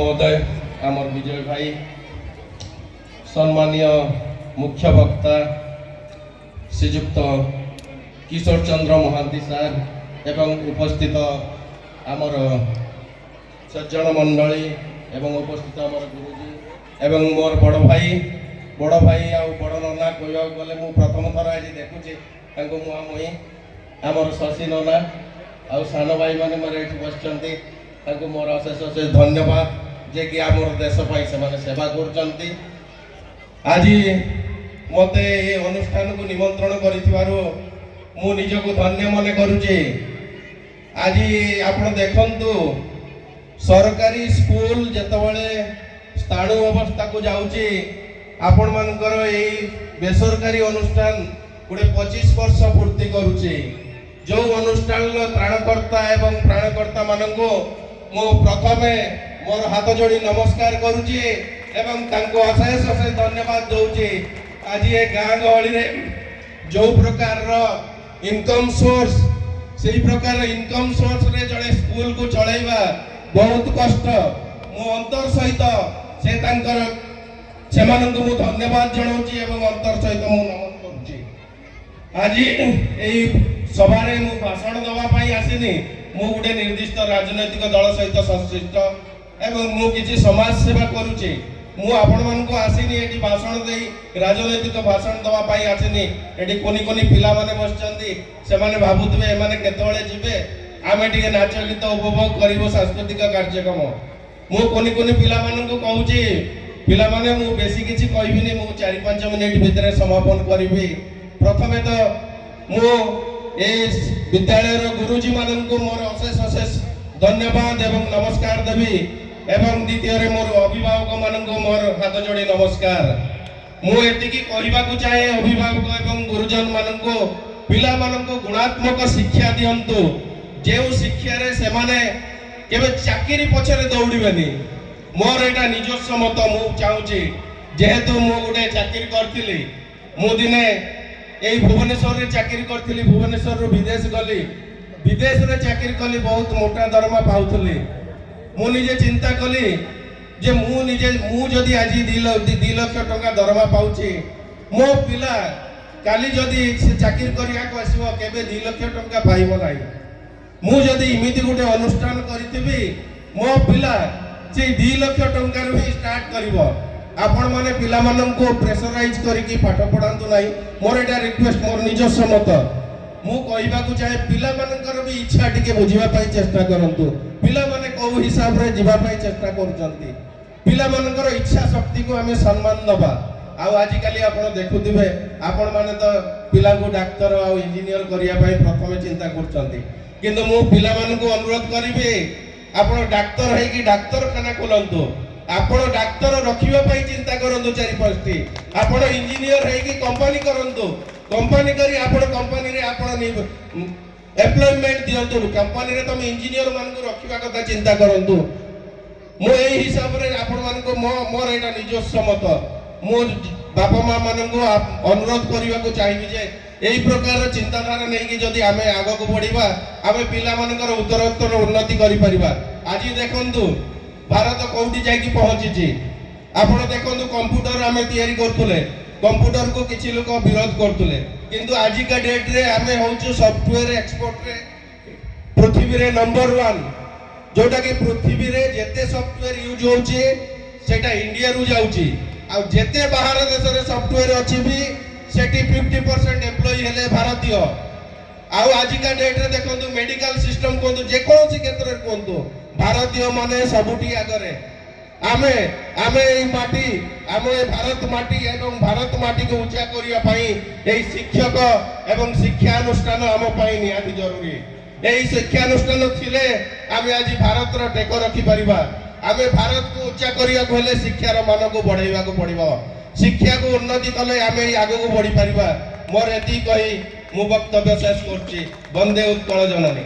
ମହୋଦୟ, ଆମର ବିଜୟ ଭାଇ, ସମ୍ମାନୀୟ ମୁଖ୍ୟ ବକ୍ତା ଶ୍ରୀଯୁକ୍ତ କିଶୋର ଚନ୍ଦ୍ର ମହାନ୍ତି ସାର୍ ଏବଂ ଉପସ୍ଥିତ ଆମର ସଜ୍ଜନ ମଣ୍ଡଳୀ ଏବଂ ଉପସ୍ଥିତ ଆମର ଗୁରୁଜୀ ଏବଂ ମୋର ବଡ଼ ଭାଇ, ବଡ଼ ଭାଇ ଆଉ ବଡ଼ ନନା କହିବାକୁ ଗଲେ ମୁଁ ପ୍ରଥମ ଥର ଆଜି ଦେଖୁଛି ତାଙ୍କୁ ମୁହାଁମୁହିଁ। ଆମର ଶଶୀ ନନା ଆଉ ସାନ ଭାଇମାନେ ମୋର ଏଇଠି ବସିଛନ୍ତି, ତାଙ୍କୁ ମୋର ଅଶେଷ ଅଶେଷ ଧନ୍ୟବାଦ ଯେ କି ଆମର ଦେଶ ପାଇଁ ସେମାନେ ସେବା କରୁଛନ୍ତି। ଆଜି ମୋତେ ଏ ଅନୁଷ୍ଠାନକୁ ନିମନ୍ତ୍ରଣ କରିଥିବାରୁ ମୁଁ ନିଜକୁ ଧନ୍ୟ ମନେ କରୁଛି। ଆଜି ଆପଣ ଦେଖନ୍ତୁ, ସରକାରୀ ସ୍କୁଲ ଯେତେବେଳେ ସ୍ଥାଣୁ ଅବସ୍ଥାକୁ ଯାଉଛି, ଆପଣମାନଙ୍କର ଏଇ ବେସରକାରୀ ଅନୁଷ୍ଠାନ ଗୋଟେ 25 ବର୍ଷ ପୂର୍ତ୍ତି କରୁଛି। ଯେଉଁ ଅନୁଷ୍ଠାନର ତ୍ରାଣକର୍ତ୍ତା ଏବଂ ପ୍ରାଣକର୍ତ୍ତା ମାନଙ୍କୁ ମୁଁ ପ୍ରଥମେ ମୋର ହାତ ଯୋଡ଼ି ନମସ୍କାର କରୁଛି ଏବଂ ତାଙ୍କୁ ଅଶେଷ ଅଶେଷ ଧନ୍ୟବାଦ ଦଉଛି। ଆଜି ଏ ଗାଁ ଗହଳିରେ ଯେଉଁ ପ୍ରକାରର ଇନକମ୍ ସୋର୍ସ, ସେଇ ପ୍ରକାର ଇନକମ୍ ସୋର୍ସରେ ଜଣେ ସ୍କୁଲକୁ ଚଳେଇବା ବହୁତ କଷ୍ଟ। ମୁଁ ଅନ୍ତର ସହିତ ସେ ତାଙ୍କର ସେମାନଙ୍କୁ ମୁଁ ଧନ୍ୟବାଦ ଜଣାଉଛି ଏବଂ ଅନ୍ତର ସହିତ ମୁଁ ନମନ କରୁଛି। ଆଜି ଏଇ ସଭାରେ ମୁଁ ଭାଷଣ ଦେବା ପାଇଁ ଆସିନି। ମୁଁ ଗୋଟେ ନିର୍ଦ୍ଦିଷ୍ଟ ରାଜନୈତିକ ଦଳ ସହିତ ସଂଶ୍ଳିଷ୍ଟ ଏବଂ ମୁଁ କିଛି ସମାଜ ସେବା କରୁଛି। ମୁଁ ଆପଣମାନଙ୍କୁ ଆସିନି ଏଠି ଭାଷଣ ଦେଇ, ରାଜନୈତିକ ଭାଷଣ ଦେବା ପାଇଁ ଆସିନି। ଏଠି କୁନି କୁନି ପିଲାମାନେ ବସିଛନ୍ତି, ସେମାନେ ଭାବୁଥିବେ ଏମାନେ କେତେବେଳେ ଯିବେ, ଆମେ ଟିକେ ନାଚ ଗୀତ ଉପଭୋଗ କରିବୁ, ସାଂସ୍କୃତିକ କାର୍ଯ୍ୟକ୍ରମ। ମୁଁ କୁନି କୁନି ପିଲାମାନଙ୍କୁ କହୁଛି, ପିଲାମାନେ, ମୁଁ ବେଶୀ କିଛି କହିବିନି, ମୁଁ 4-5 ମିନିଟ୍ ଭିତରେ ସମାପନ କରିବି। ପ୍ରଥମେ ତ ମୁଁ ଏ ବିଦ୍ୟାଳୟର ଗୁରୁଜୀମାନଙ୍କୁ ମୋର ଅଶେଷ ଅଶେଷ ଧନ୍ୟବାଦ ଏବଂ ନମସ୍କାର ଦେବି ଏବଂ ଦ୍ୱିତୀୟରେ ମୋର ଅଭିଭାବକମାନଙ୍କୁ ମୋର ହାତ ଯୋଡ଼ି ନମସ୍କାର। ମୁଁ ଏତିକି କହିବାକୁ ଚାହେଁ ଅଭିଭାବକ ଏବଂ ଗୁରୁଜନ ମାନଙ୍କୁ, ପିଲାମାନଙ୍କୁ ଗୁଣାତ୍ମକ ଶିକ୍ଷା ଦିଅନ୍ତୁ, ଯେଉଁ ଶିକ୍ଷାରେ ସେମାନେ କେବେ ଚାକିରି ପଛରେ ଦୌଡ଼ିବେନି। ମୋର ଏଇଟା ନିଜସ୍ୱ ମତ। ମୁଁ ଚାହୁଁଛି, ଯେହେତୁ ମୁଁ ଗୋଟେ ଚାକିରି କରିଥିଲି, ମୁଁ ଦିନେ ଏଇ ଭୁବନେଶ୍ୱରରେ ଚାକିରି କରିଥିଲି, ଭୁବନେଶ୍ୱରରୁ ବିଦେଶ ଗଲି, ବିଦେଶରେ ଚାକିରି କଲି, ବହୁତ ମୋଟା ଦରମା ପାଉଥିଲି। ମୁଁ ନିଜେ ଚିନ୍ତା କଲି ଯେ ମୁଁ ନିଜେ ମୁଁ ଯଦି ଆଜି 2 ଲକ୍ଷ ଟଙ୍କା ଦରମା ପାଉଛି, ମୋ ପିଲା କାଲି ଯଦି ସେ ଚାକିରି କରିବାକୁ ଆସିବ, କେବେ 2 ଲକ୍ଷ ଟଙ୍କା ପାଇବ ନାହିଁ। ମୁଁ ଯଦି ଏମିତି ଗୋଟେ ଅନୁଷ୍ଠାନ କରିଥିବି, ମୋ ପିଲା ସେଇ 2 ଲକ୍ଷ ଟଙ୍କାରୁ ହିଁ ଷ୍ଟାର୍ଟ କରିବ। ଆପଣମାନେ ପିଲାମାନଙ୍କୁ ପ୍ରେସରାଇଜ କରିକି ପାଠ ପଢ଼ାନ୍ତୁ ନାହିଁ। ମୋର ଏଇଟା ରିକ୍ୱେଷ୍ଟ, ମୋର ନିଜସ୍ୱ ମତ। ମୁଁ କହିବାକୁ ଚାହେଁ, ପିଲାମାନଙ୍କର ବି ଇଚ୍ଛା ଟିକେ ବୁଝିବା ପାଇଁ ଚେଷ୍ଟା କରନ୍ତୁ। ପିଲାମାନେ କୋଉ ହିସାବରେ ଯିବା ପାଇଁ ଚେଷ୍ଟା କରୁଛନ୍ତି, ପିଲାମାନଙ୍କର ଇଚ୍ଛା ଶକ୍ତିକୁ ଆମେ ସମ୍ମାନ ଦେବା। ଆଉ ଆଜିକାଲି ଆପଣ ଦେଖୁଥିବେ, ଆପଣମାନେ ତ ପିଲାଙ୍କୁ ଡାକ୍ତର ଆଉ ଇଞ୍ଜିନିୟର କରିବା ପାଇଁ ପ୍ରଥମେ ଚିନ୍ତା କରୁଛନ୍ତି। କିନ୍ତୁ ମୁଁ ପିଲାମାନଙ୍କୁ ଅନୁରୋଧ କରିବି, ଆପଣ ଡାକ୍ତର ହେଇକି ଡାକ୍ତରଖାନା ଖୋଲନ୍ତୁ, ଆପଣ ଡାକ୍ତର ରଖିବା ପାଇଁ ଚିନ୍ତା କରନ୍ତୁ ଚାରି ପାଞ୍ଚଟି। ଆପଣ ଇଞ୍ଜିନିୟର ହେଇକି କମ୍ପାନୀ କରନ୍ତୁ, କମ୍ପାନୀ କରି ଆପଣ କମ୍ପାନୀରେ ଆପଣ ଏମ୍ପ୍ଲୟମେଣ୍ଟ ଦିଅନ୍ତୁ, କମ୍ପାନୀରେ ତମେ ଇଞ୍ଜିନିୟର ମାନଙ୍କୁ ରଖିବା କଥା ଚିନ୍ତା କରନ୍ତୁ। ମୁଁ ଏଇ ହିସାବରେ ଆପଣମାନଙ୍କୁ ମୋର ଏଇଟା ନିଜସ୍ୱ ମତ। ମୁଁ ବାପା ମା ମାନଙ୍କୁ ଅନୁରୋଧ କରିବାକୁ ଚାହିଁବି ଯେ ଏଇ ପ୍ରକାରର ଚିନ୍ତାଧାରା ନେଇକି ଯଦି ଆମେ ଆଗକୁ ବଢିବା, ଆମେ ପିଲାମାନଙ୍କର ଉତ୍ତରୋତ୍ତର ଉନ୍ନତି କରିପାରିବା। ଆଜି ଦେଖନ୍ତୁ ଭାରତ କୋଉଠି ଯାଇକି ପହଞ୍ଚିଛି। ଆପଣ ଦେଖନ୍ତୁ, କମ୍ପ୍ୟୁଟର ଆମେ ତିଆରି କରୁଥିଲେ, କମ୍ପ୍ୟୁଟରକୁ କିଛି ଲୋକ ବିରୋଧ କରୁଥିଲେ, କିନ୍ତୁ ଆଜିକା ଡେଟ୍ରେ ଆମେ ହଉଛୁ ସଫ୍ଟୱେର ଏକ୍ସପୋର୍ଟରେ ପୃଥିବୀରେ ନମ୍ବର ୱାନ୍। ଯୋଉଟା କି ପୃଥିବୀରେ ଯେତେ ସଫ୍ଟୱେର ୟୁଜ୍ ହଉଛି, ସେଇଟା ଇଣ୍ଡିଆରୁ ଯାଉଛି। ଆଉ ଯେତେ ବାହାର ଦେଶରେ ସଫ୍ଟୱେର ଅଛି ବି, ସେଠି 50% ଏମ୍ପ୍ଲୟି ହେଲେ ଭାରତୀୟ। ଆଉ ଆଜିକା ଡେଟ୍ରେ ଦେଖନ୍ତୁ, ମେଡିକାଲ ସିଷ୍ଟମ କୁହନ୍ତୁ, ଯେକୌଣସି କ୍ଷେତ୍ରରେ କୁହନ୍ତୁ, ଭାରତୀୟ ମାନେ ସବୁଠି ଆଗରେ। ଆମେ ଏଇ ମାଟି, ଆମ ଏ ଭାରତ ମାଟି ଏବଂ ଭାରତ ମାଟିକୁ ଉଚ୍ଚା କରିବା ପାଇଁ ଏଇ ଶିକ୍ଷକ ଏବଂ ଶିକ୍ଷାନୁଷ୍ଠାନ ଆମ ପାଇଁ ନିହାତି ଜରୁରୀ। ଏଇ ଶିକ୍ଷାନୁଷ୍ଠାନ ଥିଲେ ଆମେ ଆଜି ଭାରତର ଟେକ ରଖିପାରିବା। ଆମେ ଭାରତକୁ ଉଚ୍ଚା କରିବାକୁ ହେଲେ ଶିକ୍ଷାର ମାନକୁ ବଢେଇବାକୁ ପଡିବ। ଶିକ୍ଷାକୁ ଉନ୍ନତି କଲେ ଆମେ ଏଇ ଆଗକୁ ବଢିପାରିବା। ମୋର ଏତିକି କହି ମୁଁ ବକ୍ତବ୍ୟ ଶେଷ କରୁଛି। ବନ୍ଦେ ଉତ୍କଳ ଜନନୀ।